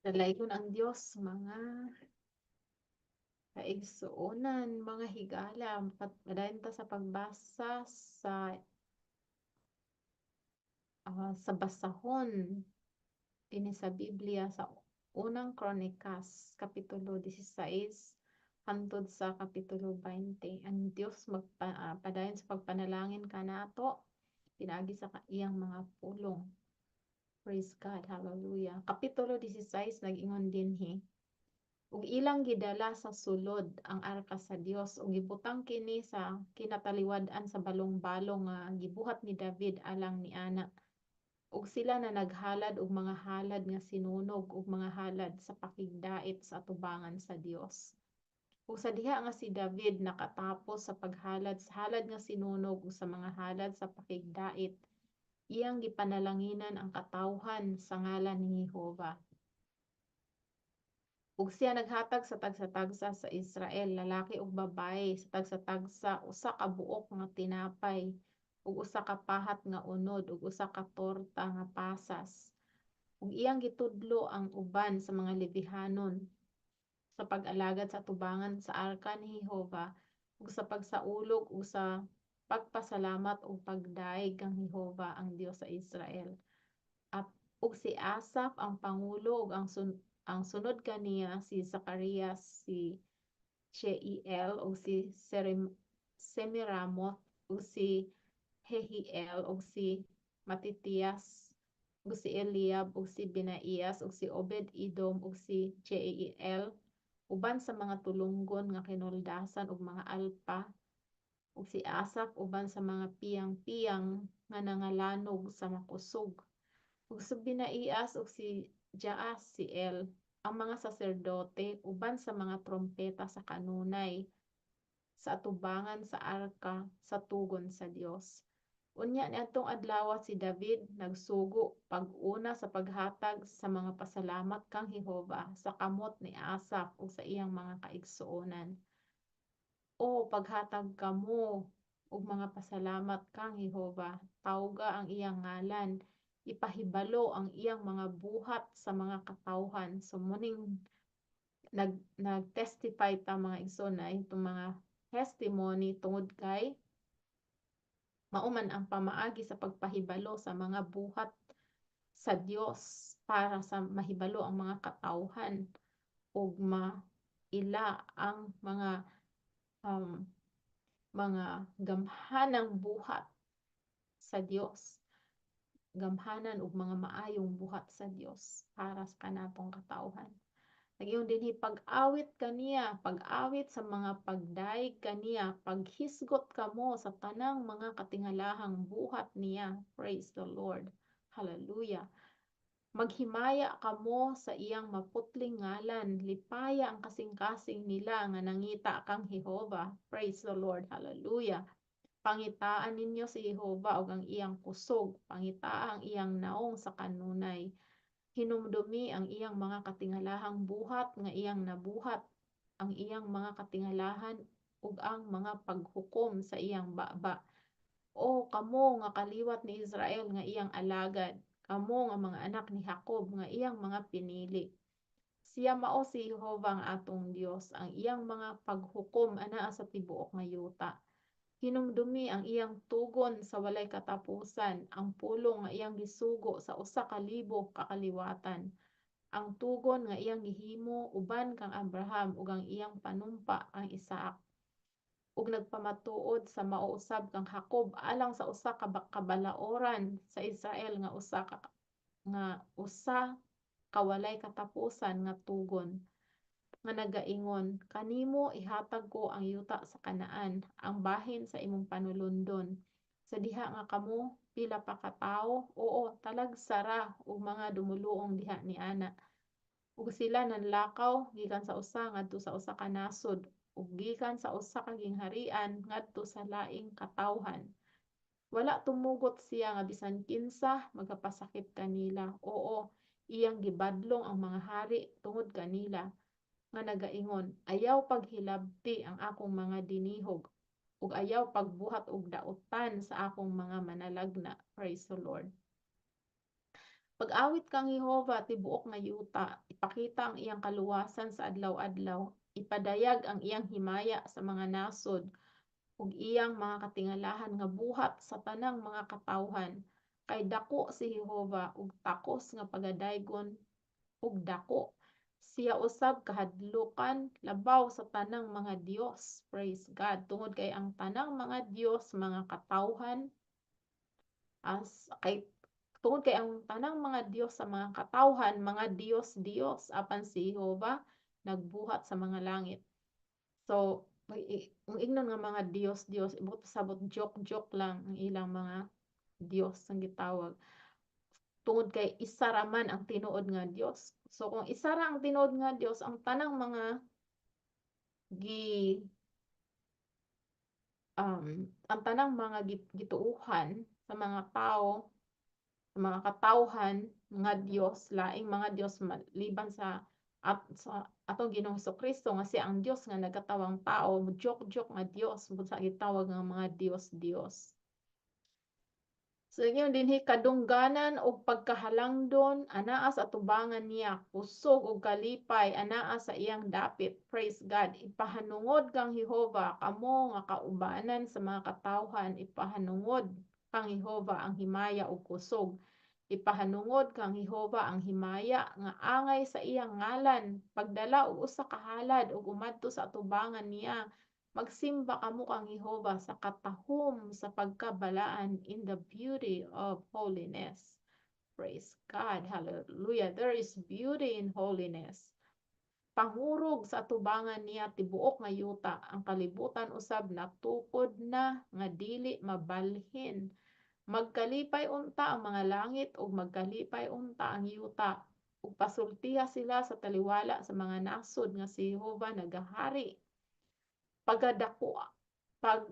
Dalaygon ang Dios, mga kaigsuonan, mga higala. Padayon ta sa pagbasa sa basahon dinhi sa Biblia sa Unang Kronikas kapitulo 16 hangtod sa kapitulo 20. Ang Dios magpadayon sa pagpanalangin kanato pinaagi sa iyang mga pulong. Praise God, hallelujah. Kapitulo 16, nag-ingon dinhi: Ug ilang gidala sa sulod ang arka sa Dios ug gibutang kini sa kinataliwad-an sa balong-balong nga gibuhat ni David alang niana. Ug sila na naghalad og mga halad nga sinunog ug mga halad sa pakigdait sa atubangan sa Dios. Ug sa diha nga si David nakatapos sa paghalad sa halad nga sinunog ug sa mga halad sa pakigdait, iyang gipanalanginan ang katawhan sa ngalan ni Jehova. Ug siya naghatag sa tagsa-tagsa sa Israel, lalaki ug babaye, sa tagsa-tagsa usa ka buok nga tinapay ug usa ka pahat nga unod ug usa ka torta nga pasas. Ug iyang gitudlo ang uban sa mga Levihanon sa pag-alagad sa atubangan sa arka ni Jehova ug sa pagsaulog ug sa pagpasalamat ug pagdayeg kang Jehova, ang Dios sa Israel. At ug si Asaph ang pangulo ug ang sunod kaniya si Zacarias, si Jeiel ug si Semiramoth ug si Jehiel ug si Matitias ug si Eliab ug si Benaias ug si Obed-Edom ug si Jeiel, uban sa mga tulunggon nga kinuldasan ug mga alpa, ug si Asaph uban sa mga piyang-piyang nga nangalanog sa makusog, ug si Benaias ug si Jaasiel ang mga saserdote uban sa mga trompeta sa kanunay sa atubangan sa arka sa tugon sa Dios. Unya niadtong adlaw si David nagsugo pag-una sa paghatag sa mga pasalamat kang Jehova sa kamot ni Asaph ug sa iyang mga kaigsuonan. O paghatag kamo og mga pasalamat kang Jehova, tawga ang iyang ngalan, ipahibalo ang iyang mga buhat sa mga katawhan. So muning nag-testify ta, mga igsoon, na itong mga testimony tungod kay mao man ang pamaagi sa pagpahibalo sa mga buhat sa Dios para sa mahibalo ang mga katawhan ug maila ang mga gamhanang buhat sa Dios, gamhanan ug mga maayong buhat sa Dios para sa kanatong katawhan. Nag-ingon dinhi, pag-awit kaniya, pag-awit sa mga pagdayeg kaniya, paghisgot kamo sa tanang mga katingalahang buhat niya. Praise the Lord. Hallelujah. Maghimaya kamo sa iyang maputling ngalan, lipaya ang kasing-kasing nila nga nangita kang Jehova. Praise the Lord. Hallelujah. Pangitaan ninyo si Jehova ug ang iyang kusog, pangitaa ang iyang naong sa kanunay. Hinumdumi ang iyang mga katingalahang buhat nga iyang nabuhat, ang iyang mga katingalahan ug ang mga paghukom sa iyang baba. O kamo nga kaliwat ni Israel nga iyang alagad, kamo nga mga anak ni Jacob nga iyang mga pinili. Siya mao si Jehova ang atong Dios, ang iyang mga paghukom anaa sa tibuok nga yuta. Hinumdumi ang iyang tugon sa walay katapusan, ang pulong nga iyang gisugo sa 1,000 ka kaliwatan. Ang tugon nga iyang gihimo uban kang Abraham ug ang iyang panumpa kang Isaac. Ug nagpamatuod sa mao usab kang Jacob alang sa usa ka kabalaoran sa Israel nga usa ka walay katapusan nga tugon nga nagaingon, "Kanimo ihatag ko ang yuta sa Canaan, ang bahin sa imong panulundon." Sa diha nga kamo pila pa ka tawo, oo, talagsa ra og mga dumuluong diha niana. Ug sila nanlakaw gikan sa usa ngadto sa usa ka nasod ug gikan sa usa ka gingharian ngadto sa laing katawhan. Wala tumugot siya nga bisan kinsa magapasakit kanila. Oo, iyang gibadlong ang mga hari tungod kanila nga nagaingon, "Ayaw paghilabti ang akong mga dinihog ug ayaw pagbuhat og dautan sa akong mga manalagna." Praise the Lord. Pag-awit kang Jehova tibuok nga yuta, ipakita ang iyang kaluwasan sa adlaw-adlaw, ipadayag ang iyang himaya sa mga nasod ug iyang mga katingalahan nga buhat sa tanang mga katawhan. Kay dako si Jehova ug takos nga pagadaygon ug dako. Siya usab kahadlukan labaw sa tanang mga Dios. Praise God. Tungod kay ang tanang mga Dios mga katawhan, as kay tungod kay ang tanang mga Dios sa mga katawhan mga Dios Dios, apan si Jehova nagbuhat sa mga langit. So ang ingnon nga mga Dios Dios, ibot pasabot joke joke lang ang ilang mga Dios ang gitawag. Tungod kay isa ra man ang tinuod nga Dios. So kung isa ra ang tinuod nga Dios, ang tanang mga gi ang tanang mga gituohan sa mga tao, sa mga katawhan nga Dios, laing mga Dios maliban sa at sa atong Ginoong Kristo nga siya ang Dios nga nagkatawang tao, joke-joke nga Dios sa gitawag nga mga Dios Dios. So ingon dinhi, kadungganan og pagkahalangdon anaa sa atubangan niya, kusog og kalipay anaa sa iyang dapit. Praise God. Ipahanungod kang Jehova, kamo nga kaubanan sa mga katawhan, ipahanungod kang Jehova ang himaya ug kusog. Ipahanungod kang Jehova ang himaya nga angay sa iyang ngalan. Pagdala og usa ka halad ug umadto sa atubangan niya. Magsimba kamo kang Jehova sa katahom sa pagkabalaan, in the beauty of holiness. Praise God. Hallelujah. There is beauty in holiness. Pangurog sa atubangan niya tibuok nga yuta. Ang kalibutan usab natukod na nga dili mabalhin. Magkalipay unta ang mga langit ug magkalipay unta ang yuta, ug pasultiha sila sa taliwala sa mga nasod nga si Jehova nagahari. Pagadako pag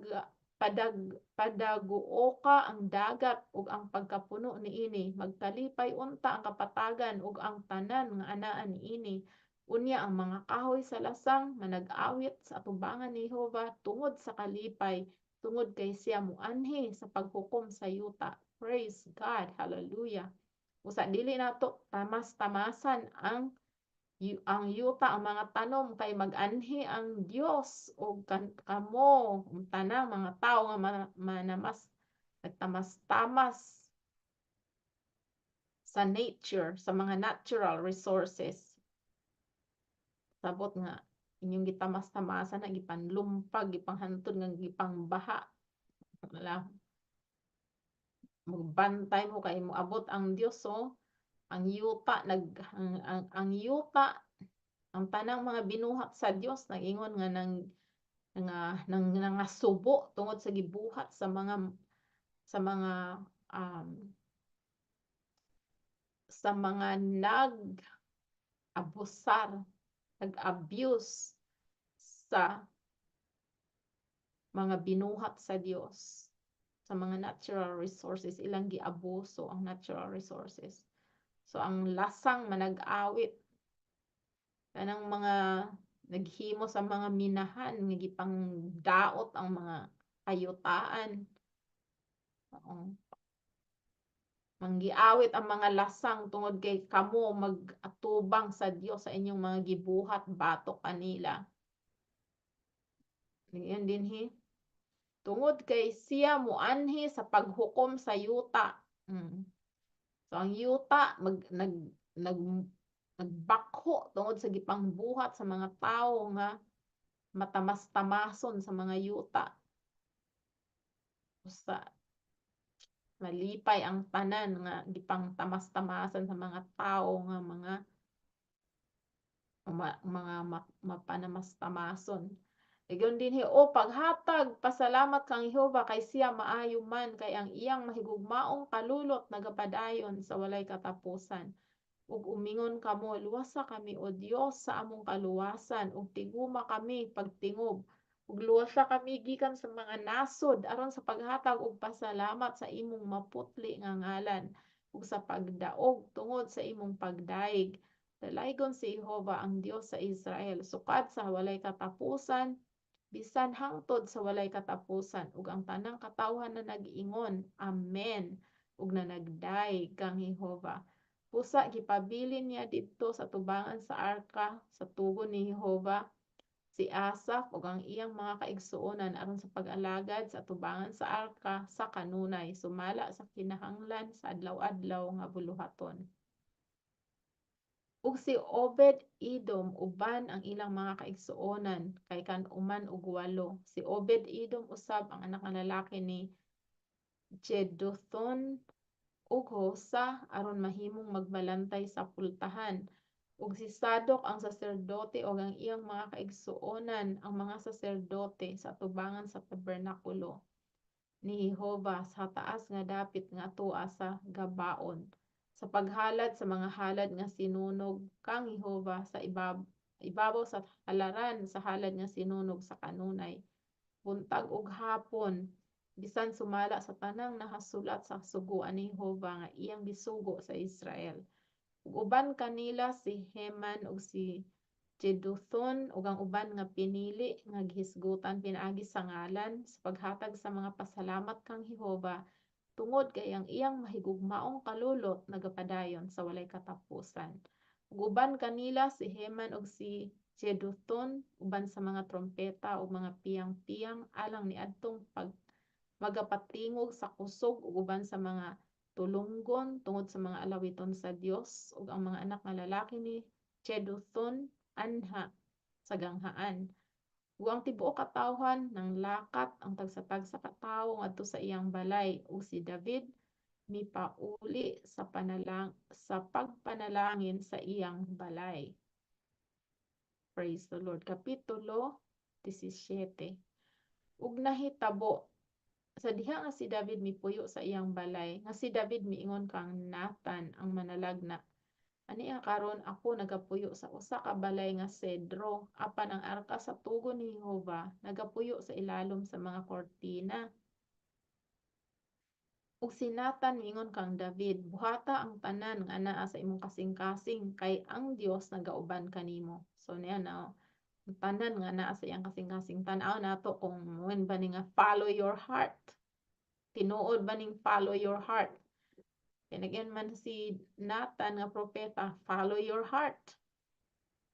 padag padaguoka ang dagat ug ang pagkapuno niini. Magkalipay unta ang kapatagan ug ang tanan nga anaa niini. Unya ang mga kahoy sa lasang manag-awit sa atubangan ni Jehova tungod sa kalipay, tungod kay siya muanhi sa paghukom sa yuta. Praise God. Hallelujah. Usa dili nato tamas-tamasan ang yuta, ang mga tanom, kay mag-anhi ang Dios og kamo ang tanang mga tawo nga manamas nagtamas-tamas sa nature, sa mga natural resources. Sabot nga inyong gitamas-tamasan na gipanlumpag, gipanghantod nga gipangbaha. Wala. Magbantay mo kay moabot ang Dios, oh. Ang yuta nag ang yuta, ang tanang mga binuhat sa Dios nag-ingon nga nang nga nang nangasubo tungod sa gibuhat sa mga nag abusar, nag-abuse sa mga binuhat sa Dios, sa mga natural resources, ilang giabuso ang natural resources. So ang lasang manag-awit, kanang mga naghimo sa mga minahan nga gipangdaot ang mga kayutaan. Oo. Manggiawit ang mga lasang tungod kay kamo mag-atubang sa Dios sa inyong mga gibuhat batok kanila. Yan dinhi. Tungod kay siya muanhi sa paghukom sa yuta. So ang yuta mag nag nag nagbakho tungod sa gipangbuhat sa mga tawo nga matamas-tamason sa mga yuta. Usa malipay ang tanan nga gipangtamas-tamasan sa mga tawo nga mga mapanamastason. Ingon dinhi, "O paghatag pasalamat kang Jehova kay siya maayo man, kay ang iyang mahigugmaong kalulot nagapadayon sa walay katapusan." Ug umingon kamo, "Luwasa kami, o Dios, sa among kaluwasan, ug tiguma kami pagtingob. Ug luwasa kami gikan sa mga nasod aron sa paghatag og pasalamat sa imong maputli nga ngalan ug sa pagdaog tungod sa imong pagdayeg." Dalaygon si Jehova, ang Dios sa Israel, sukad sa walay katapusan bisan hangtod sa walay katapusan. Ug ang tanang katawhan na nag-ingon, "Amen," ug nanagdayeg kang Jehova. Busa gipabilin niya didto sa atubangan sa arka sa tugon ni Jehova si Asaph ug ang iyang mga kaigsuonan aron sa pag-alagad sa atubangan sa arka sa kanunay sumala sa kinahanglan sa adlaw-adlaw nga buluhaton. Ug si Obed-Edom uban ang ilang mga kaigsuonan kay kan-uman og walo. Si Obed-Edom usab ang anak nga lalaki ni Jeduthun ug Hosa aron mahimong magbalantay sa pultahan. Ug si Sadok ang saserdote ug ang iyang mga kaigsuonan ang mga saserdote sa atubangan sa tabernakulo ni Jehova sa taas nga dapit nga atoa sa Gabaon sa paghalad sa mga halad nga sinunog kang Jehova sa ibabaw sa halaran sa halad nga sinunog sa kanunay, buntag ug hapon, bisan sumala sa tanang nahasulat sa kasuguan ni Jehova nga iyang gisugo sa Israel. Ug uban kanila si Heman ug si Jeduthun ug ang uban nga pinili nga gihisgutan pinaagi sa ngalan sa paghatag sa mga pasalamat kang Jehova tungod kay ang iyang mahigugmaong kalulot nagapadayon sa walay katapusan. Ug uban kanila si Heman ug si Jeduthun uban sa mga trompeta ug mga piyang-piyang alang niadtong pag magapatingog sa kusog ug uban sa mga tulunggon tungod sa mga alawiton sa Dios ug ang mga anak nga lalaki ni Jeduthun anha sa ganghaan. Ug ang tibuok katawhan nanglakat ang tagsa-tagsa ka tawo ngadto sa iyang balay, ug si David mipauli sa pagpanalangin sa iyang balay. Praise the Lord. Kapitulo 17. Ug nahitabo sa diha nga si David mipuyo sa iyang balay, nga si David miingon kang Nathan ang manalagna, "Ania karon ako nagapuyo sa usa ka balay nga sedro, apan ang arka sa tugon ni Jehova nagapuyo sa ilalom sa mga kortina." Ug si Nathan miingon kang David, "Buhata ang tanan nga anaa sa imong kasing-kasing, kay ang Dios nagauban kanimo." So niya na, ang tanan nga naa sa iyang kasing-kasing. Tan-aw nato kung when ba ni nga follow your heart. Tinuod ba ning follow your heart? Kay nag man si Nathan nga propeta, follow your heart.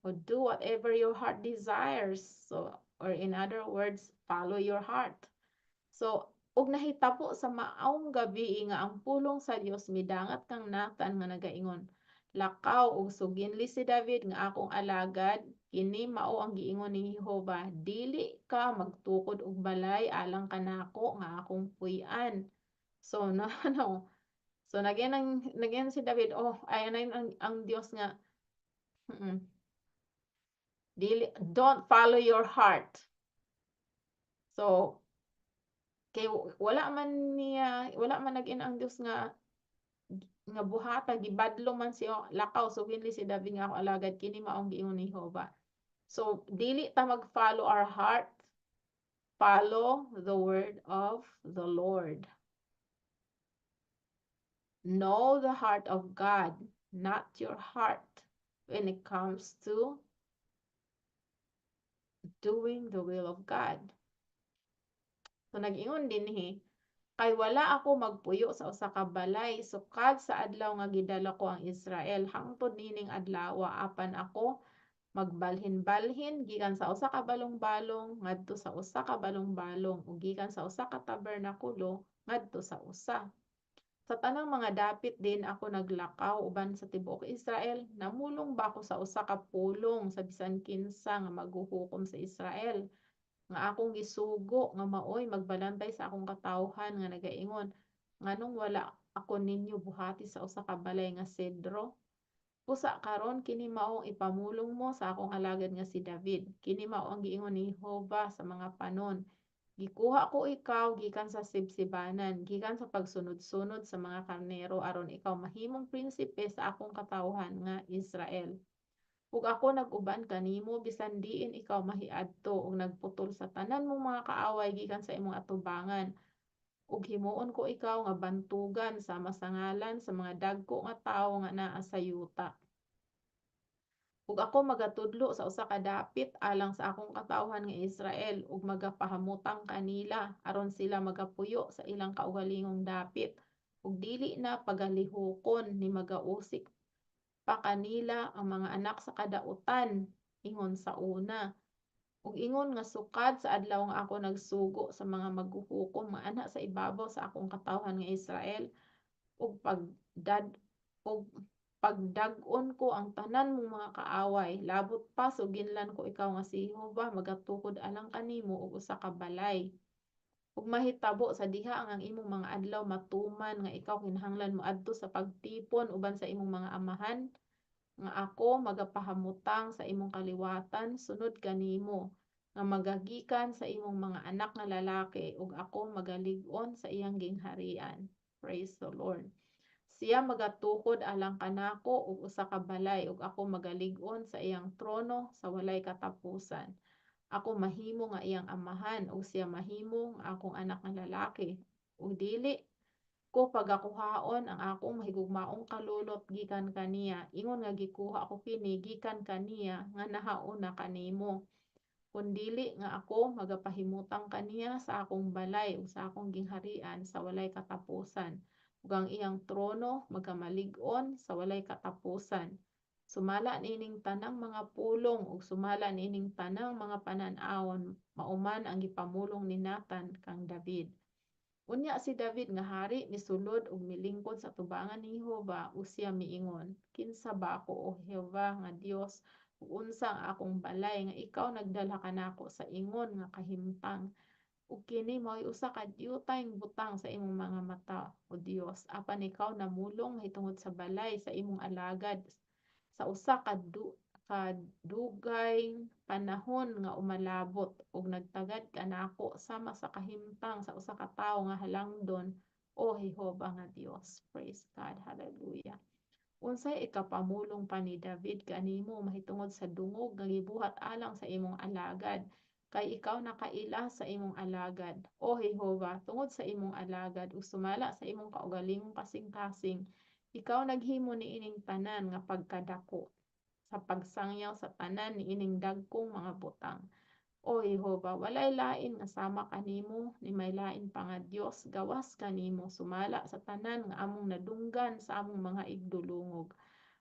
Or do whatever your heart desires. So, or in other words, follow your heart. So, ug nahitabo sa maong gabi nga ang pulong sa Dios midangat kang Nathan nga nagaingon, "Lakaw ug suginli si David nga akong alagad, kini mao ang giingon ni Jehova, dili ka magtukod og balay alang kanako nga akong puy-an." So no, no. So nag si David, oh, ay ang Dios nga dili, don't follow your heart. So kay wala man nag ang Dios nga buhata, gibadlong man siya, "Lakaw, suginli si David nga ako alagad, kini maong giingon ni Jehova." So dili ta mag-follow our heart, follow the word of the Lord. Know the heart of God, not your heart, when it comes to doing the will of God. So nag-ingon dinhi, "Kay wala ako magpuyo sa usa ka balay sukad sa adlaw nga gidala ko ang Israel hangtod niining adlawa, apan ako magbalhin-balhin gikan sa usa ka balong-balong ngadto sa usa ka balong-balong ug gikan sa usa ka tabernakulo ngadto sa usa. Sa tanang mga dapit din ako naglakaw uban sa tibuok Israel, namulong ba ako sa usa ka pulong sa bisan kinsa nga maghuhukom sa Israel nga akong gisugo nga maoy magbalantay sa akong katawhan nga nagaingon, 'Nganong wala ako ninyo buhati sa usa ka balay nga sedro?' Busa karon kini mao ang ipamulong mo sa akong alagad nga si David: Kini mao ang giingon ni Jehova sa mga panon: Gikuha ko ikaw gikan sa sibsibanan, gikan sa pagsunod-sunod sa mga karnero, aron ikaw mahimong prinsipe sa akong katawhan nga Israel. Ug ako nag-uban kanimo bisan diin ikaw mahiadto ug nagputol sa tanan mong mga kaaway gikan sa imong atubangan. Ug himuon ko ikaw nga bantugan sama sa ngalan sa mga dagko nga tawo nga naa sa yuta. Ug ako magatudlo sa usa ka dapit alang sa akong katawhan nga Israel ug magapahamutang kanila aron sila magapuyo sa ilang kaugalingong dapit ug dili na pagalihokon ni magausik." pa kanila ang mga anak sa kadautan ingon sa una. Ug ingon nga sukad sa adlaw nga ako nagsugo sa mga maghuhukom nga ana sa ibabaw sa akong katawhan nga Israel, ug pagdag-on ko ang tanan mong mga kaaway, labot pa suginlan ko ikaw nga si Jehova magatukod alang kanimo og usa ka balay. Ug mahitabo sa diha nga ang imong mga adlaw matuman nga ikaw kinahanglan moadto sa pagtipon uban sa imong mga amahan, nga ako magapahamutang sa imong kaliwatan sunod kanimo nga magagikan sa imong mga anak nga lalaki, ug ako magalig-on sa iyang gingharian. Praise the Lord. Siya magatukod alang kanako og usa ka balay, ug ako magalig-on sa iyang trono sa walay katapusan. Ako mahimo nga iyang amahan ug siya mahimo nga akong anak nga lalaki. Ug dili ko pagakuhaon ang akong mahigugmaong kalulot gikan kaniya, ingon nga gikuha ko kini gikan kaniya nga nahauna kanimo. Kun dili nga ako magapahimutang kaniya sa akong balay ug sa akong gingharian sa walay katapusan, ug ang iyang trono magamalig-on sa walay katapusan. Sumala niining tanang mga pulong ug sumala niining tanang mga panan-awon, mao man ang gipamulong ni Nathan kang David. Unya si David nga hari misulod ug milingkod sa atubangan ni Jehova, ug siya miingon, "Kinsa ba ako, o Jehova nga Dios, ug unsa ang akong balay nga ikaw nagdala kanako sa ingon nga kahimtang? Ug kini mao'y usa ka diutayng butang sa imong mga mata, o Dios, apan ikaw namulong mahitungod sa balay sa imong alagad sa usa ka kadugay panahon nga umalabot, ug nagtagad kanako sama sa kahimtang sa usa ka tawo nga halangdon, o Jehova nga Dios." Praise God. Hallelujah. Unsay ikapamulong pa ni David kanimo mahitungod sa dungog nga gibuhat alang sa imong alagad? Kay ikaw nakaila sa imong alagad, O Jehova, tungod sa imong alagad ug sumala sa imong kaugalingong kasing-kasing, ikaw naghimo niining tanan nga pagkadako sa pagsangyaw sa tanan niining dagkong mga butang. O Jehova, walay lain nga sama kanimo, ni may lain pa nga Dios gawas kanimo, sumala sa tanan nga among nadunggan sa among mga igdulungog.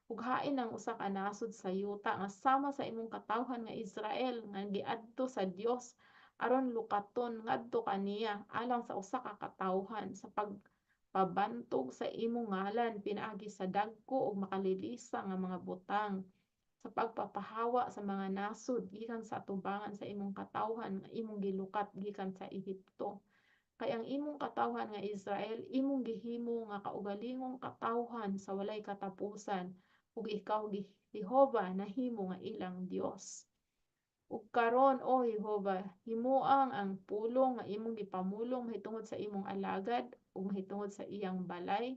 Ug hain ang usa ka nasod sa yuta nga sama sa imong katawhan nga Israel nga giadto sa Dios aron lukaton ngadto kaniya alang sa usa ka katawhan sa pagpabantog sa imong ngalan pinaagi sa dagko ug makalilisa nga mga butang, sa pagpapahawa sa mga nasod gikan sa atubangan sa imong katawhan nga imong gilukat gikan sa Ehipto. Kay ang imong katawhan nga Israel imong gihimo nga kaugalingong katawhan sa walay katapusan, ug ikaw, Jehova, nahimo nga ilang Dios. Ug karon, O Jehova, himuang ang pulong nga imong gipamulong mahitungod sa imong alagad ug mahitungod sa iyang balay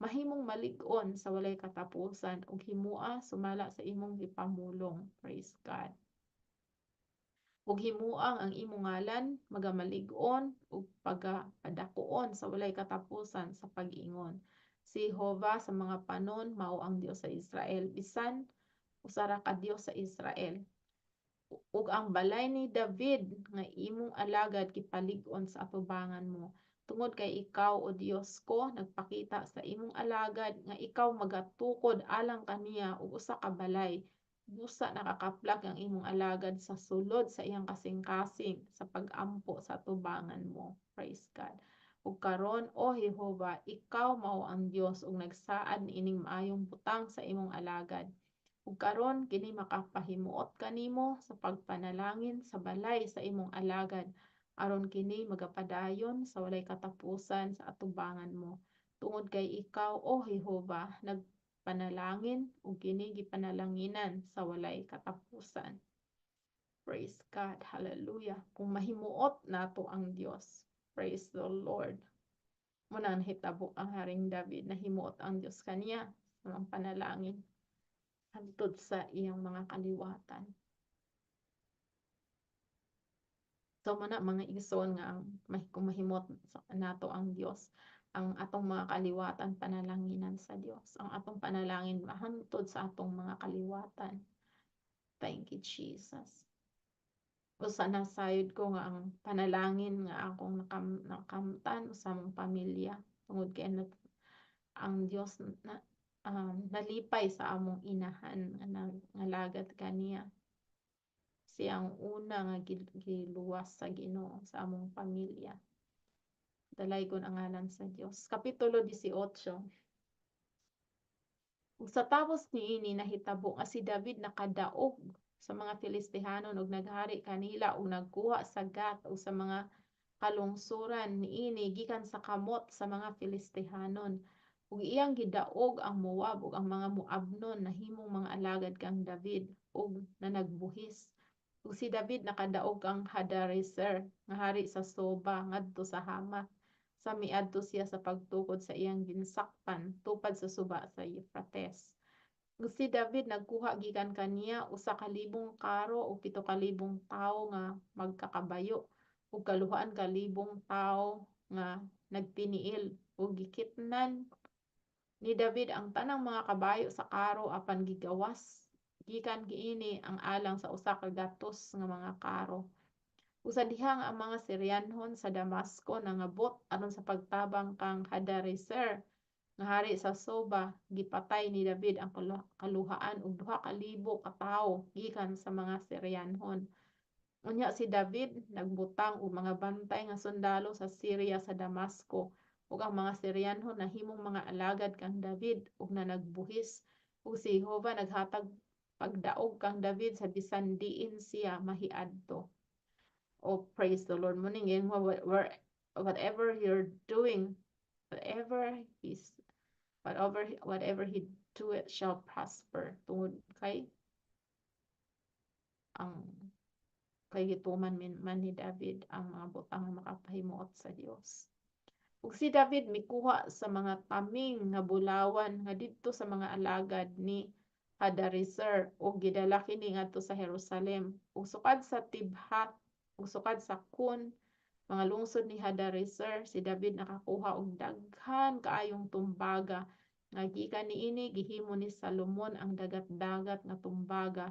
mahimong malig-on sa walay katapusan, ug himua sumala sa imong gipamulong. Praise God. Ug himuang ang imong ngalan magamalig-on ug pagapadakuon sa walay katapusan sa pag-ingon, "Si Jehova sa mga panon mao ang Dios sa Israel, bisan usa ra ka Dios sa Israel." Ug ang balay ni David nga imong alagad gipalig-on sa atubangan mo. Tungod kay ikaw, O Dios ko, nagpakita sa imong alagad nga ikaw magatukod alang kaniya og usa ka balay, busa nakakaplak ang imong alagad sa sulod sa iyang kasing-kasing sa pag-ampo sa atubangan mo. Praise God. Ug karon, O Jehova, ikaw mao ang Dios ug nagsaad niining maayong butang sa imong alagad. Ug karon kini makapahimuot kanimo sa pagpanalangin sa balay sa imong alagad aron kini magapadayon sa walay katapusan sa atubangan mo. Tungod kay ikaw, O Jehova, nagpanalangin ug kini gipanalanginan sa walay katapusan. Praise God. Hallelujah. Kung mahimuot nato ang Dios. Praise the Lord. Mao na nahitabo ang Haring David, nahimuot ang Dios kaniya sa mga panalangin hangtod sa iyang mga kaliwatan. So mao na, mga igsoon, nga ang kung mahimuot nato ang Dios, ang atong mga kaliwatan panalanginan sa Dios. Ang atong panalangin mahantod sa atong mga kaliwatan. Thank you, Jesus. Usa nasayod ko nga ang panalangin nga akong nakamtan sa among pamilya tungod kay ang Dios na Nalipay sa among inahan nga nangalagad kaniya. Siya ang una nga giluwas sa Ginoo sa among pamilya. Dalaygon ang ngalan sa Dios. Kapitulo 18. Ug sa tapos niini, nahitabo nga si David nakadaog sa mga Filistihanon ug naghari kanila ug nagkuha sa Gath ug sa mga kalungsuran niini gikan sa kamot sa mga Filistihanon. Ug iyang gidaog ang Moab, ug ang mga Moabnon nahimong mga alagad kang David ug nanagbuhis. Ug si David nakadaog kang Hadarezer nga hari sa Soba ngadto sa Hamath, sa miadto siya sa pagtukod sa iyang ginsakpan tupad sa suba sa Euphrates. Ug si David nagkuha gikan kaniya 1,000 karo ug 7,000 tawo nga magkakabayo ug 2,000 tawo nga nagtiniil, ug gikitnan ni David ang tanang mga kabayo sa karo, apan gigawas gikan kiini ang alang sa 1 ka gatos nga mga karo. Ug sa diha nga ang mga Syrianhon sa Damasco nangabot aron sa pagtabang kang Hadarezer nga hari sa Soba, gipatay ni David ang 2,500 ka tawo gikan sa mga Syrianhon. Unya si David nagbutang og mga bantay nga sundalo sa Syria sa Damasco, ug ang mga Syrianhon nahimong mga alagad kang David ug nanagbuhis. Ug si Jehova naghatag pagdaog kang David sa bisan diin siya mahiadto. Oh, praise the Lord. Muning where, whatever you're doing, whatever he do, it shall prosper. Tungod kay ang kay gituman man ni David ang mga butang nga makapahimuot sa Dios. Ug si David mikuha sa mga taming nga bulawan nga didto sa mga alagad ni Hadarezer ug gidala kini ngadto sa Jerusalem. Ug sukad sa Tibhat ug sukad sa Kun, mga lungsod ni Hadarezer, si David nakakuha og daghan kaayong tumbaga nga gikan niini gihimo ni Salomon ang dagat-dagat nga tumbaga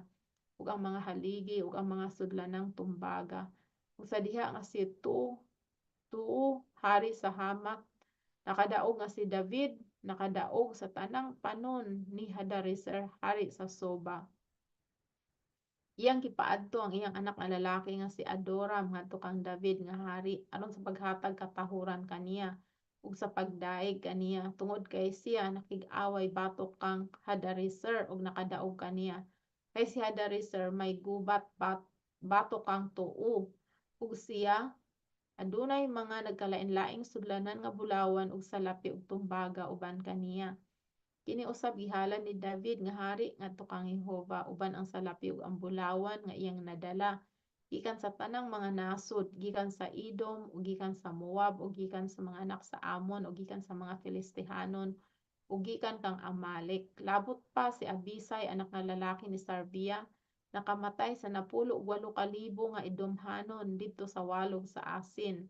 ug ang mga haligi ug ang mga sudlanang tumbaga. Ug sa diha nga si Tou, hari sa Hamath, nakadaog nga si David nakadaog sa tanang panon ni Hadarezer, hari sa Soba. Iyang gipaadto ang iyang anak nga lalaki nga si Adoram ngadto kang David nga hari aron sa paghatag katahuran kaniya ug sa pagdaig kaniya, tungod kay siya nakig-away batok kang Hadarezer ug nakadaog kaniya. Kay si Hadarezer may gubat batok kang Tou, ug siya adunay mga nagkalain-laing sudlanan nga bulawan ug salapi ug tumbaga uban kaniya. Kini usab gihalad ni David nga hari ngadto kang Jehova uban ang salapi ug ang bulawan nga iyang nadala gikan sa tanang mga nasod, gikan sa Edom ug gikan sa Moab ug gikan sa mga anak sa Ammon ug gikan sa mga Filistihanon ug gikan kang Amalek. Labot pa si Abisay, anak nga lalaki ni Sarvia, nakamatay sa 18,000 nga Edomhanon didto sa walog sa Asin.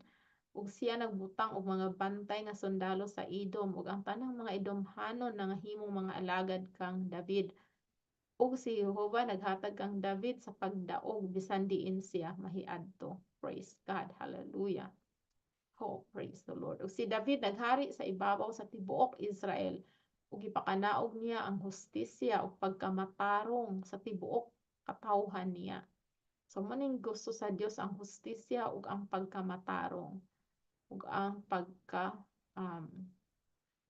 Ug siya nagbutang og mga bantay nga sundalo sa Edom, ug ang tanang mga Edomhanon nangahimong mga alagad kang David. Ug si Jehova naghatag kang David sa pagdaog bisan diin siya mahiadto. Praise God. Hallelujah. Oh, praise the Lord. Ug si David naghari sa ibabaw sa tibuok Israel ug gipakanaog niya ang hustisya ug pagkamatarong sa tibuok katawhan niya. So maning gusto sa Dios, ang hustisya ug ang pagkamatarong ug ang pagka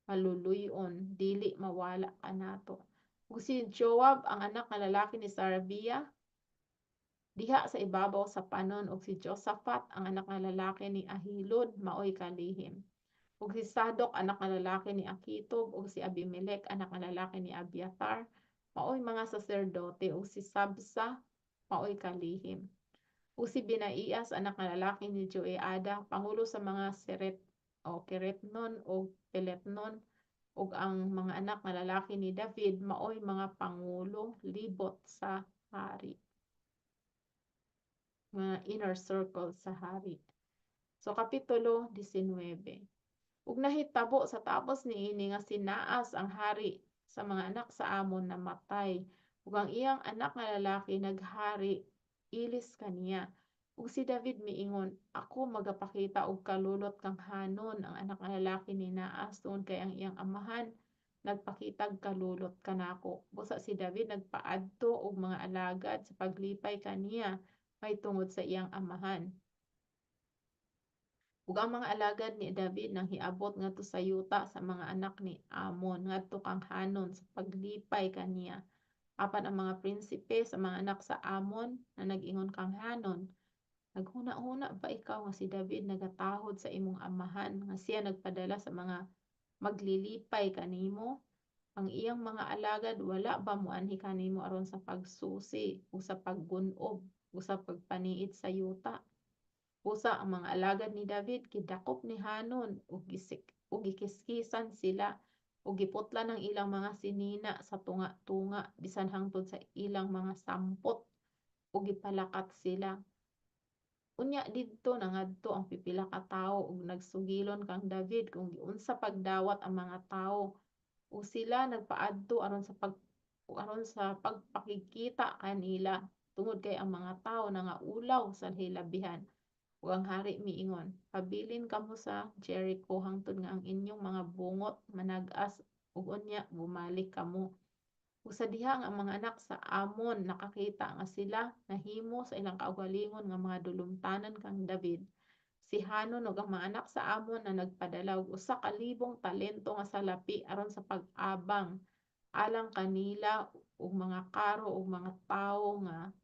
maluluy-on, dili mawala kanato. Ug si Joab, ang anak nga lalaki ni Sarvia, diha sa ibabaw sa panon, ug si Josaphat, ang anak nga lalaki ni Ahilud, maoy kalihim. Ug si Sadok, anak nga lalaki ni Akitub, ug si Abimelech, anak nga lalaki ni Abiathar, maoy mga saserdote, ug si Sabsa maoy kalihim. Ug si Benaias, anak nga lalaki ni Joiada, pangulo sa mga Seret o Keretnon o Peletnon, ug ang mga anak nga lalaki ni David maoy mga pangulo libot sa hari. Mga inner circle sa hari. So Kapitulo 19. Ug nahitabo sa tapos niini nga si Naas, ang hari sa mga anak sa Amon, namatay, ug ang iyang anak nga lalaki naghari ilis kaniya. Ug si David miingon, "Ako magapakita og kalulot kang Hanun, ang anak nga lalaki ni Naas, tungod kay ang iyang amahan nagpakitag kalulot kanako. Busa si David nagpaadto og mga alagad sa paglipay kaniya mahitungod sa iyang amahan. Ug ang mga alagad ni David nanghiabot ngadto sa yuta sa mga anak ni Amon ngadto kang Hanon sa paglipay kaniya. Apan ang mga prinsipe sa mga anak sa Amon na nag-ingon kang Hanon, "Naghuna-huna ba ikaw nga si David nagatahod sa imong amahan nga siya nagpadala sa mga maglilipay kanimo? Ang iyang mga alagad wala ba moanhi kanimo aron sa pagsusi ug sa paggun-ob ug sa pagpaniid sa yuta?" Usa ang mga alagad ni David gidakop ni Hanon ug ug gikiskisan sila ug giputlan ang ilang mga sinina sa tunga-tunga bisan hangtod sa ilang mga sampot ug gipalakat sila. Unya didto nangadto ang pipila ka tawo ug nagsugilon kang David kung giunsa pagdawat ang mga tawo, ug sila nagpaadto aron sa pagpakigkita kanila tungod kay ang mga tawo nangaulaw sa hilabihan. Ug ang hari miingon, "Pabilin kamo sa Jericho hangtod nga ang inyong mga bungot manag-as ug unya bumalik kamo." Ug sa diha nga ang mga anak sa Amon nakakita nga sila nahimo sa ilang kaugalingon nga mga dulumtanan kang David, si Hanon ug ang mga anak sa Amon na nagpadala og 1,000 talento nga salapi aron sa pag-abang alang kanila ug mga karo ug mga tawo nga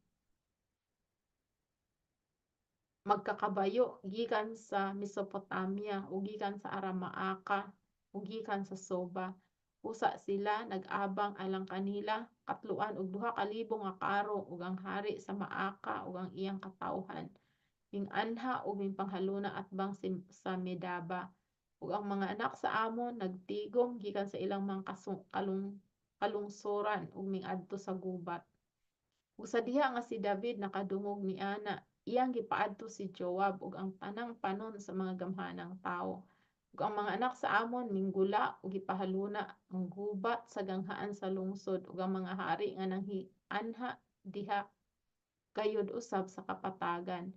magkakabayo gikan sa Mesopotamia ug gikan sa Aramaaca ug gikan sa Soba. Usa sila nag-abang alang kanila katloan og 2,000 nga karo, ug ang hari sa Maaca ug ang iyang katawhan ming-anha ug mingpanghaluna atbang sa Medaba. Ug ang mga anak sa Amon nagtigom gikan sa ilang mga kalungsoran ug miadto sa gubat. Ug sa diha nga si David nakadungog niana, iyang gipaadto si Joab ug ang tanang panon sa mga gamhanang tawo. Ug ang mga anak sa Amon minggula ug gipahaluna ang gubat sa ganghaan sa lungsod, ug ang mga hari nga nanghianha diha gayud usab sa kapatagan.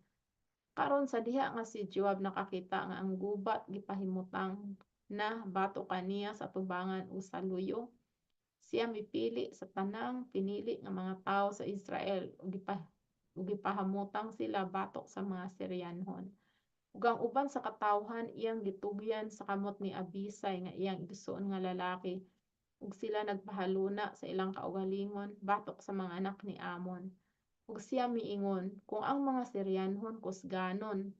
Karon sa diha nga si Joab nakakita nga ang gubat gipahimutang na batok kaniya sa atubangan ug sa luyo, siya mipili sa tanang pinili nga mga tawo sa Israel ug gipahamutang sila batok sa mga Syrianhon. Ug ang uban sa katawhan iyang gitugyan sa kamot ni Abisay nga iyang igsuon nga lalaki, ug sila nagpahaluna sa ilang kaugalingon batok sa mga anak ni Amon. Ug siya miingon, "Kung ang mga Syrianhon kusganon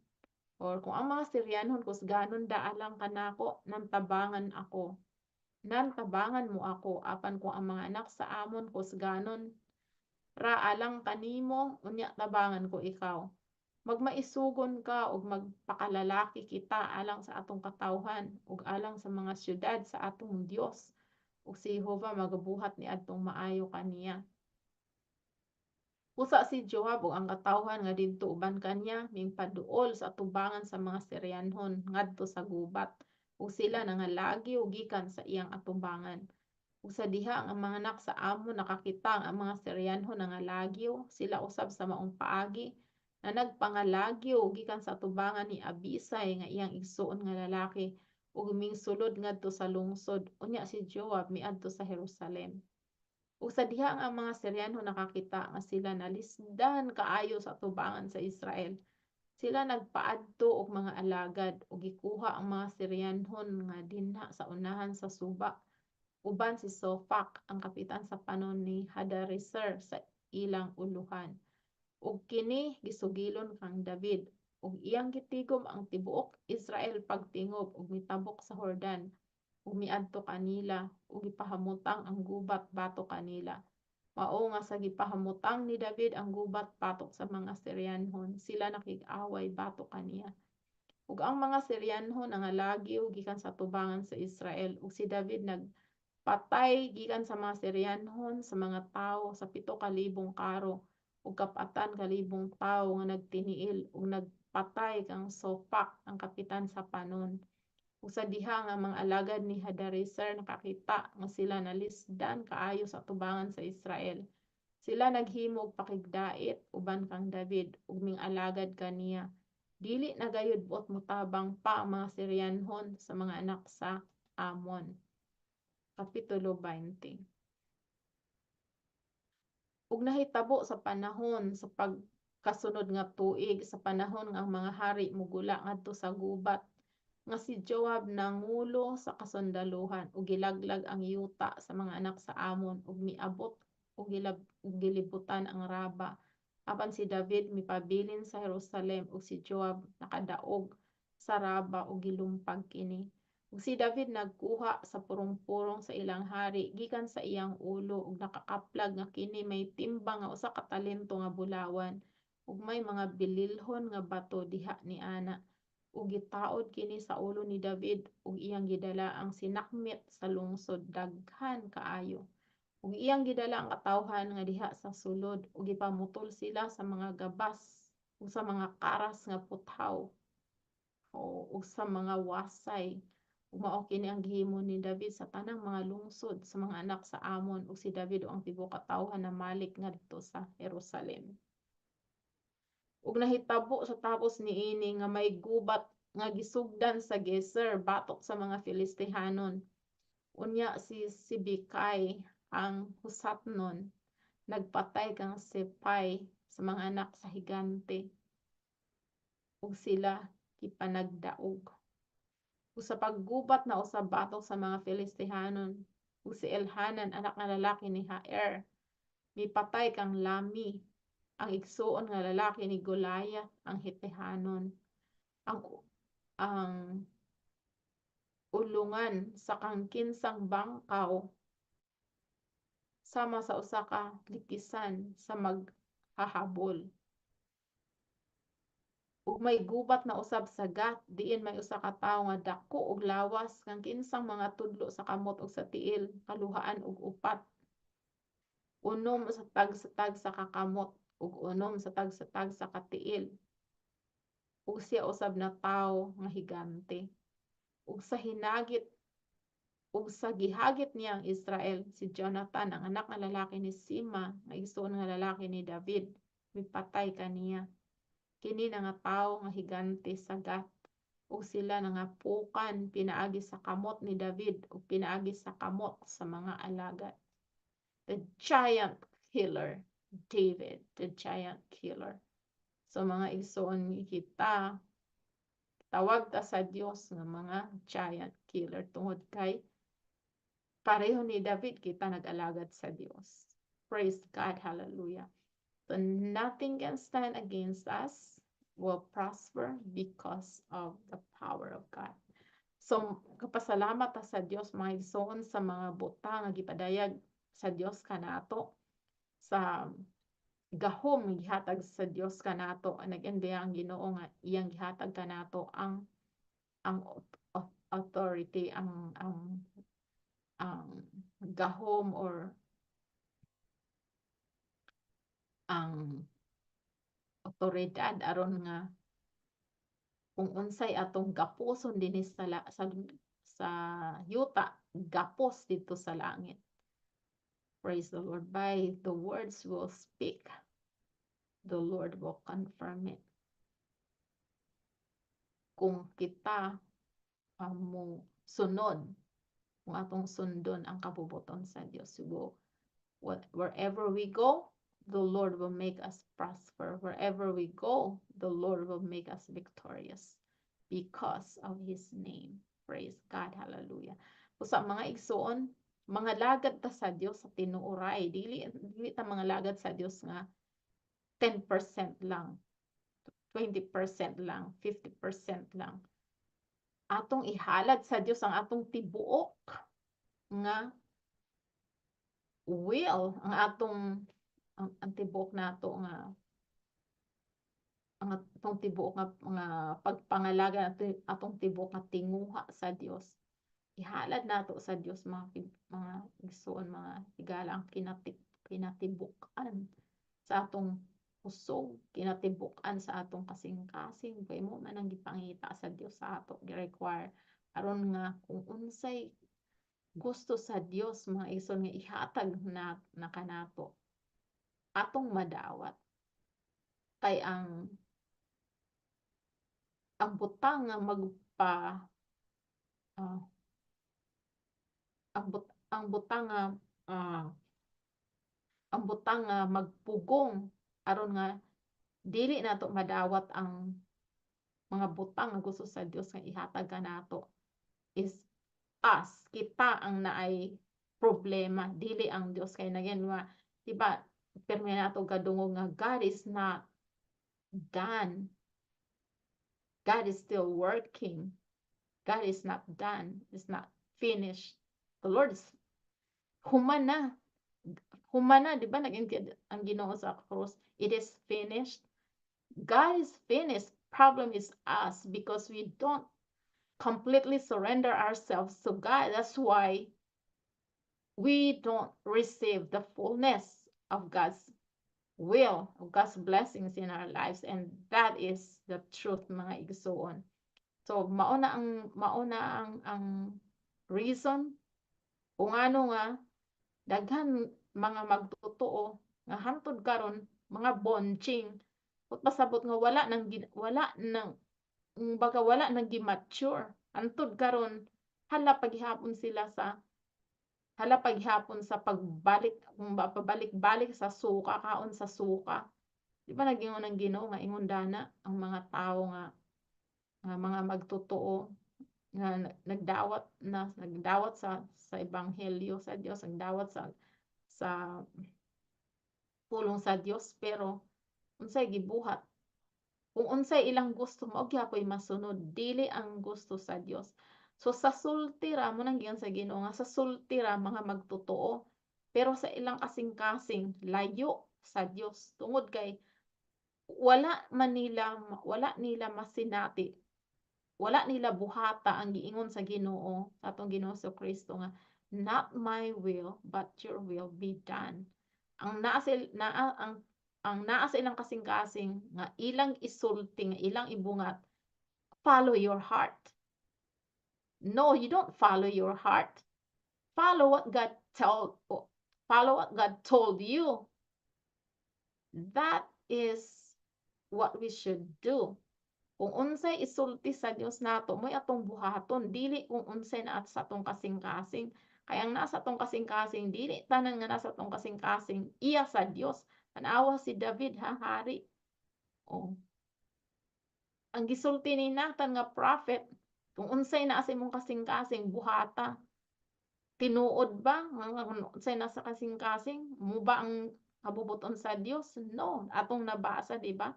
or kung ang mga Syrianhon kusganon daalang kanako, nantabangan ako. Nantabangan mo ako, apan kung ang mga anak sa Amon kusganon ra alang kanimo, unya tabangan ko ikaw. Magmaisugon ka ug magpakalalaki kita alang sa atong katawhan ug alang sa mga syudad sa atong Dios, ug si Jehova magabuhat niadtong maayo kaniya." Usa si Joab ug ang katawhan nga didto uban kaniya mingpaduol sa atubangan sa mga Syrianhon ngadto sa gubat, ug sila nangalagyo gikan sa iyang atubangan. Ug sa diha ang mga anak sa Amon nakakita nga ang mga Syrianhon nangalagyo sila usab sa maong paagi na nagpangalagyo gikan sa atubangan ni Abisay nga iyang igsuon nga lalaki ug mingsulod ngadto sa lungsod. Unya si Joab miadto sa Jerusalem. Ug sa diha nga ang mga Syrianhon nakakita nga sila nalisdan kaayo sa atubangan sa Israel, sila nagpaadto og mga alagad ug gikuha ang mga Syrianhon nga dinha sa unahan sa suba uban si Sofac ang kapitan sa panon ni Hadarezer sa ilang uluhan. Ug kini gisugilon kang David, ug iyang gitigom ang tibuok Israel pagtingob ug mitabok sa Jordan ug miadto kanila ug gipahamutang ang gubat batok kanila. Mao nga sa gipahamutang ni David ang gubat batok sa mga Syrianhon, sila nakig-away batok kaniya. Ug ang mga Syrianhon nangalagyo gikan sa tubangan sa Israel, ug si David nagpatay gikan sa mga Syrianhon sa mga tawo sa 7,000 karo ug kapatan kalibong tawo nga nagtiniil, ug nagpatay kang Sofac ang kapitan sa panon. Ug sa diha nga mga alagad ni Hadarezer nakakita nga sila nalisdan kaayo sa atubangan sa Israel, sila naghimo og pakigdait uban kang David ug ming-alagad kaniya. Dili na gayud buot motabang pa ang mga Syrianhon sa mga anak sa Amon. Kapitulo 20. Ug nahitabo sa panahon sa pagkasunod nga tuig, sa panahon nga ang mga hari mugula ngadto sa gubat, nga si Joab nangulo sa kasundaluhan ug gilaglag ang yuta sa mga anak sa Amon ug miabot ug gilibutan ang Raba. Apan si David mipabilin sa Jerusalem, ug si Joab nakadaog sa Raba ug gilumpag kini. Ug si David nagkuha sa purong-purong sa ilang hari gikan sa iyang ulo ug nakakaplag nga kini may timbang nga 1 ka talento nga bulawan ug may mga bililhon nga bato diha niana, ug gitaod kini sa ulo ni David ug iyang gidala ang sinakmit sa lungsod, daghan kaayo. Ug iyang gidala ang katawhan nga diha sa sulod ug gipamutol sila sa mga gabas ug sa mga karas nga puthaw ug sa mga wasay. Ug mao kini ang gihimo ni David sa tanang mga lungsod sa mga anak sa Amon, ug si David ug ang tibuok katawhan namalik ngadto sa Jerusalem. Ug nahitabo sa tapos niini nga may gubat nga gisugdan sa Gezer batok sa mga Filistihanon. Unya si Sibekay ang Husatnon nagpatay kang Sipay sa mga anak sa higante ug sila gipanagdaog. Ug sa paggubat na usab batok sa mga Filistihanon, ug si Elhanan, anak nga lalaki ni Jair, mipatay kang Lami, ang igsuon nga lalaki ni Goliath ang Hitehanon. Ang ulungan sa kang kinsang bangkaw sama sa usa ka likisan sa maghahabol. Ug may gubat na usab sa Gat, diin may usa ka tawo nga dako og lawas, kang kinsang mga tudlo sa kamot ug sa tiil kaluhaan og upat. 6 sa tag-sa ka kamot ug 6 sa tag-sa ka tiil. Ug siya usab na tawo nga higante. Ug sa hinagit ug sa gihagit niya ang Israel, si Jonathan, ang anak nga lalaki ni Sima, nga igsuon nga lalaki ni David, mipatay kaniya. Kini na nga tawo nga higante sa Gat, ug sila nangapukan pinaagi sa kamot ni David ug pinaagi sa kamot sa mga alagad. The giant killer, David, the giant killer. So mga igsoon, kita tawag ta sa Dios nga mga giant killer tungod kay pareho ni David kita nag-alagad sa Dios. Praise God, hallelujah. So nothing can stand against us will prosper because of the power of God. So kapasalamat ta sa Dios, mga igsoon, sa mga butang nga gipadayag sa Dios kanato, sa gahom nga gihatag sa Dios kanato. Nag-enviya ang Ginoo nga iyang gihatag kanato ang authority, ang gahom or ang otoridad aron nga kung unsay atong gapuson dinhi sa yuta, gapos didto sa langit. Praise the Lord. By the words will speak, the Lord will confirm it. Kung kita mo sunod, kung atong sundon ang kabubuton sa Dios, we will, wherever we go, the Lord will make us prosper. Wherever we go, the Lord will make us victorious because of His name. Praise God. Hallelujah. So sa mga igsoon, mga lagad ta sa Dios sa tinuoray. Dili ta mga lagad sa Dios nga 10% lang, 20% lang, 50% lang. Atong ihalad sa Dios ang atong tibuok nga will, ang atong ang tibuok nato nga ang atong tibuok nga pagpangalaga, atong tibuok nga tinguha sa Dios. Ihalad nato sa Dios, mga igsoon, mga higala, ang kinatibuk-an sa atong kusog, kinatibuk-an sa atong kasing-kasing, kay mao man ang gipangita sa Dios sa ato, gi-require aron nga kung unsay gusto sa Dios, mga igsoon, nga ihatag na kanato, atong madawat. Kay ang butang nga magpa ang but Ang butang nga magpugong aron nga dili nato madawat ang mga butang nga gusto sa Dios nga ihatag kanato is us. Kita ang naay problema, dili ang Dios. Kay nagyan nga, di ba, permi nato gadungog nga God is not done. God is still working. God is not done. Is not finished. The Lord is human na. Human na, di ba? Naging ang Ginoo sa cross. "It is finished." God is finished. Problem is us, because we don't completely surrender ourselves to God. That's why we don't receive the fullness of God's will, of God's blessings in our lives. And that is the truth, mga igsuon. So mao na ang reason kung ano nga daghan mga magtotoo nga hantod karon mga bonching. Buot pasabot nga wala nang baga wala nang gi-mature. Hantod karon hala paghihapon sila sa hala paghihapon sa pagbalik, kung pabalik-balik sa suka, kaon sa suka. Di ba nagingon ang Ginoo nga ingon dana ang mga tawo nga nga mga magtotoo nga nagdawat na nagdawat sa ebanghelyo sa Dios, nagdawat sa pulong sa Dios, pero unsay gibuhat? Kung unsay ilang gusto, mao gyapoy masunod, dili ang gusto sa Dios. So sa sulti ra mo nang giingon sa Ginoo nga sa sulti ra mga magtotoo, pero sa ilang kasing-kasing layo sa Dios, tungod kay wala nila masinati, wala nila buhata ang giingon sa Ginoo, sa atong Ginoo Kristo nga "Not my will but your will be done." Ang naa sa naa ang naa sa ilang kasing-kasing nga ilang isulti, nga ilang ibungat, follow your heart. No, you don't follow your heart. Follow what God told you. That is what we should do. Kung unsay isulti sa Dios nato, mo'y atong buhaton, dili kung unsay naa sa atong kasing-kasing. Kay ang nasa atong kasing-kasing, dili tanan nga nasa atong kasing-kasing iya sa Dios. Tan-awa si David ha, hari. Oh. Ang gisulti ni Nathan nga prophet, kung unsay naa sa imong kasing-kasing, buhata. Tinuod ba nga unsay nasa kasing-kasing mo ba ang kabubuton sa Dios? No, atong nabasa, di ba?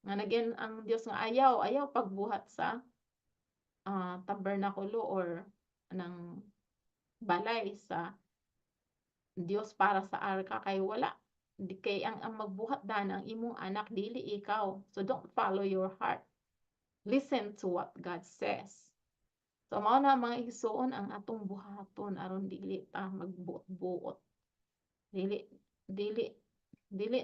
Nga nagyan ang Dios nga ayaw, ayaw pagbuhat sa tabernakulo or ng balay sa Dios para sa arka kay wala di kay ang magbuhat dana ang imong anak, dili ikaw. So don't follow your heart. Listen to what God says. So mao na, mga igsuon, ang atong buhaton aron dili ta magbuot-buot. Dili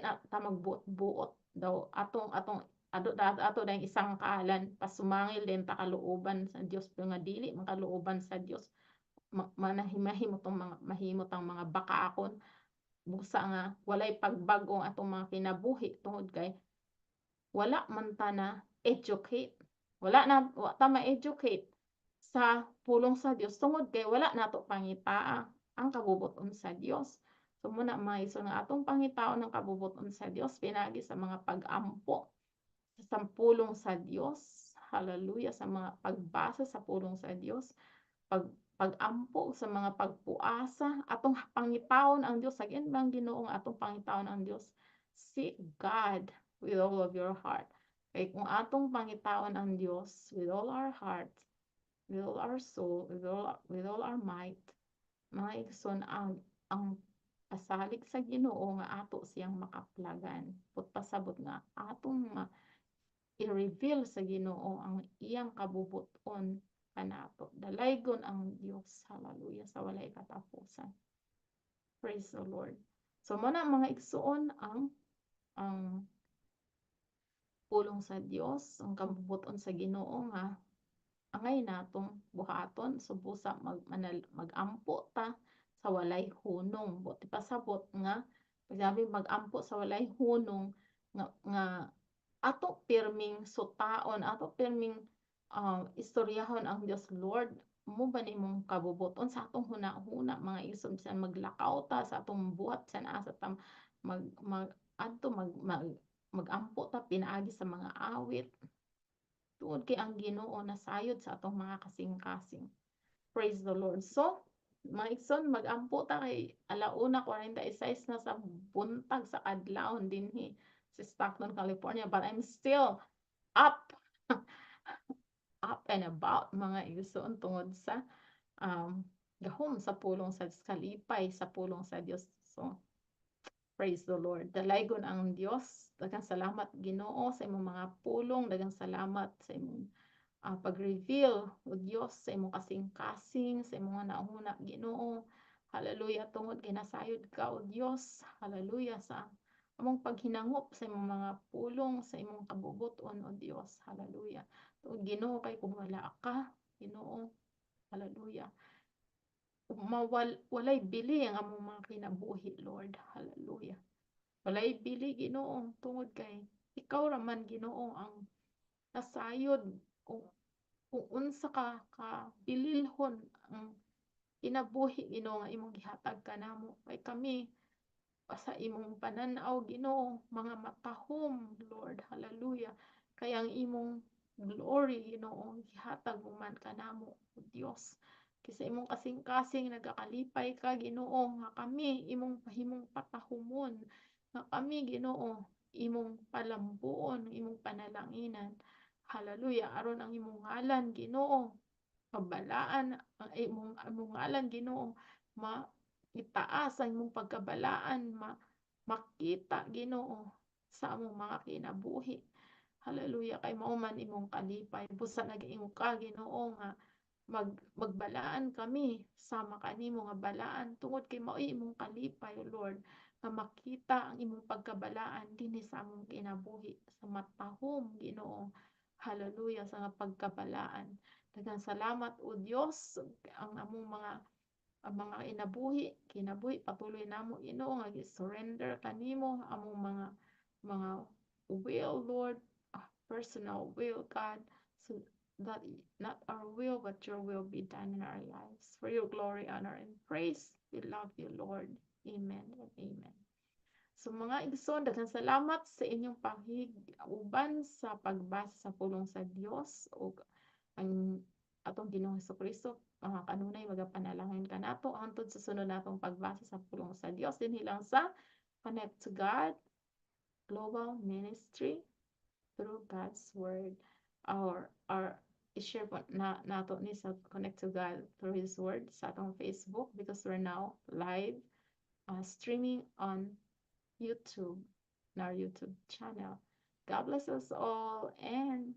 na ta magbuot-buot daw atong atong ato ato dayong isang kalan pasumangil din ta kalooban sa Dios, pero nga dili makalooban sa Dios, mahimo tong mga mahimot ang mga bakaakon busa nga walay pagbag-o ang atong mga kinabuhi tungod kay wala man ta na educate, wala na wa ta ma-educate sa pulong sa Dios tungod kay wala nato pangitaa ang kabubuton sa Dios. So muna, mga igsoon, nga atong pangitaon ang kabubuton sa Dios pinaagi sa mga pag-ampo sa pulong sa Dios. Hallelujah, sa mga pagbasa sa pulong sa Dios, pag-ampo sa mga pagpuasa, atong pangitaon ang Dios. Again, bang Ginoo nga atong pangitaon ang Dios. Seek God with all of your heart. Kay kung atong pangitaon ang Dios with all our heart, with all our soul, with all our might, mga igsoon, ang pasalig sa Ginoo nga ato siyang makaplagan. Buot pasabot nga atong ma i-reveal sa Ginoo ang iyang kabubuton kanato. Dalaygon ang Dios. Hallelujah, sa walay katapusan. Praise the Lord. So mo na, mga igsuon, ang pulong sa Dios, ang kabubuton sa Ginoo nga angay natong buhaton. So busa mag-ampo ta sa walay hunong. Buot ipasabot nga pag mag-ampo sa walay hunong nga ato pirming sutaon, ato pirming istoryahon ang Dios, "Lord, mao ba ni imong kabubuton?" sa atong huna-huna, mga igsoon, bisan maglakaw ta sa atong buhat, bisan asa ta mag mag adto mag, mag magampo ta pinaagi sa mga awit, tungod kay ang Ginoo nasayod sa atong mga kasing-kasing. Praise the Lord. So, mga igsoon, magampo ta kay alauna 46 na sa buntag sa kadlawon dinhi sa Stockton, California, but I'm still up and about, mga igsoon, tungod sa gahom sa pulong sa Diyos, kalipay sa pulong sa Dios. So, praise the Lord. Dalaygon ang Dios. Daghang salamat, Ginoo, sa imong mga pulong, daghang salamat sa imong pag-reveal, o Dios, sa imong kasing-kasing, sa imong hunahuna, Ginoo. Hallelujah, tungod ginasayod ka, o Dios. Hallelujah, sa among paghinangop sa imong mga pulong, sa imong kabubuton, o Dios. Hallelujah. Tungod, Ginoo, kay kung wala ka, Ginoo, hallelujah, mawal walay bili ang among mga kinabuhi, Lord. Hallelujah. Walay bili, Ginoo, tungod kay ikaw ra man, Ginoo, ang nasayod kung unsa ka kabililhon ang kinabuhi, Ginoo, nga imong gihatag kanamo. Kay kami sa imong pananaw, Ginoo, mga matahom, Lord. Hallelujah. Kay ang imong glory, Ginoo, gihatag mo man kanamo, o Dios. Kay sa imong kasing-kasing nagakalipay ka, Ginoo, nga kami imong pahimong patahumon, nga kami, Ginoo, imong palambuon, imong panalanginan. Hallelujah. Aron ang imong ngalan, Ginoo, mabalaan ang imong ngalan, Ginoo, ma itaas ang imong pagkabalaan, ma makita, Ginoo, sa among mga kinabuhi. Hallelujah, kay mao man imong kalipay. Busa nag-ingon ka, Ginoo, nga magbalaan kami sama kanimo nga balaan tungod kay mao'y imong kalipay, Lord, nga makita ang imong pagkabalaan dinhi sa among kinabuhi sa matahom, Ginoo. Hallelujah, sa nga pagkabalaan. Daghang salamat, o Dios, ang among mga kinabuhi patuloy namo, Ginoo, nga gi-surrender kanimo among mga will, Lord, personal will, God, so that not our will but your will be done in our lives for your glory, honor, and praise. We love you, Lord. Amen and amen. So, mga igsoon, daghang salamat sa inyong pakig-uban sa pagbasa sa pulong sa Dios, ug ang atong Ginoong Hesukristo mga kanunay magapanalangin kanato hangtod sa sunod natong pagbasa sa pulong sa Dios dinhi lang sa Connect to God Global Ministry through God's Word. Our i-share po na nato ni sa Connect to God through His Word sa atong Facebook because we're now live streaming on YouTube, in our YouTube channel. God bless us all and